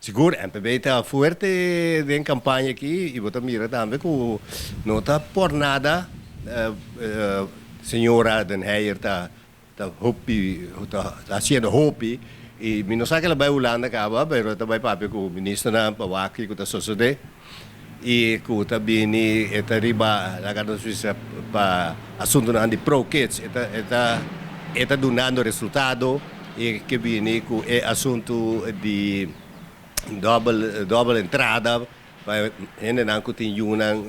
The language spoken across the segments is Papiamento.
Sigur, MPB ta fuerte den campaña aki y bo ta mira tambe cu no ta por nada señora Den Heyer ta ta hopi ta haciendo hopi y mi no sa kila bay Hulanda caba, pero ta bay papia cu ministernan pa wak kico ta sosode y cu ta bini e ta riba laga nos bisa pa asuntonan di pro kids e ta e ta e ta dunando resultado y ke bini cu e asunto di dobel dobel entrada pa hendenan cu tin yunan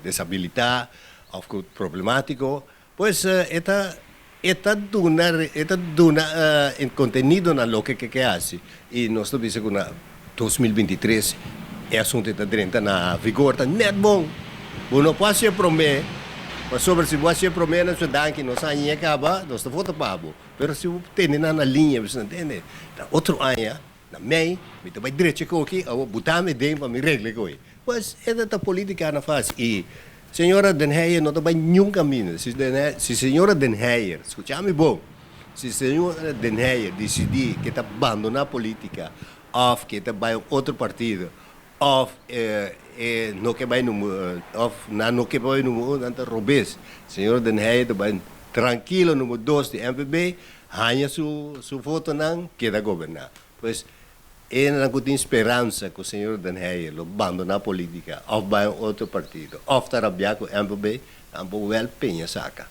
desabilita of cu problematico. Pues e ta e ta duna e ta duna e contenido na loke ke ke haci y nos ta bisa cu na 2023 e asunto e ta drenta na vigor ta net bon. Bo no por haci e prome pasobra si bo haci e prome nan su danki nos aña caba nos ta vota pa bo pero si bo tene nan na liña bisa nan tende ta otro aña na mei mi ta bay drecha e koki awor buta mi den pa mi regla e koki. Pues e ta politica na fase y señora Den Heyer no ta bay niun camino. Si Den Heyer, si señora Den Heyer, scucha mi bon, si señora Den Heyer dicidi ke ta bandona politica of ke ta bay un otro partido of e no ke bay numero of nan no ke bay numero uno nan ta robes. Señora Den Heyer ta bay trankilo numero dos di MPB, haña su su votonan, keda goberna. Pues Hendenan ku tin speransa ku señor Den Heyer lo bandoná polítika òf bai un otro partido òf ta rabiá ku MPB, nan por wèl peña saka.